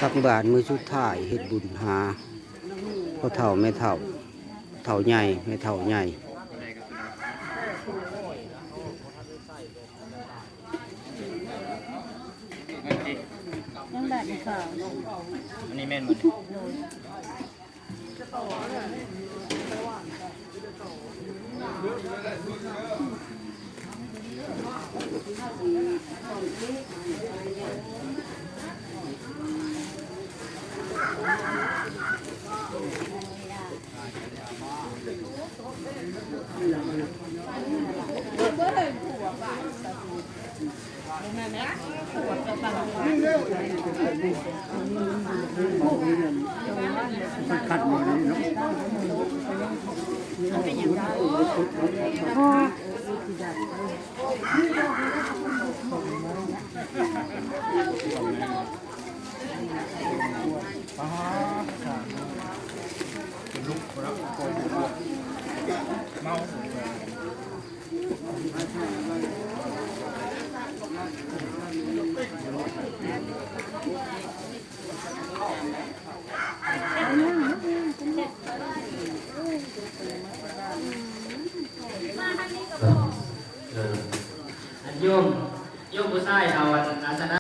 ຕັກບາດມື້ສຸດທ້າຍ ເຮັດບຸນຫາພໍ່ເຖົ້າແມ່ເຖົ້າ ເຖົ້າໃຫຍ່ແມ່ເຖົ້າໃຫຍ່. ຍັງບາດນີ້ເຂົ້າ ອັນນີ້ແມ່ນບໍ່ນີ້? ໂດຍ. ເອີ ອັນໂຍມ ໂຍມຜູ້ຊາຍເອົາອັນອາສະນະ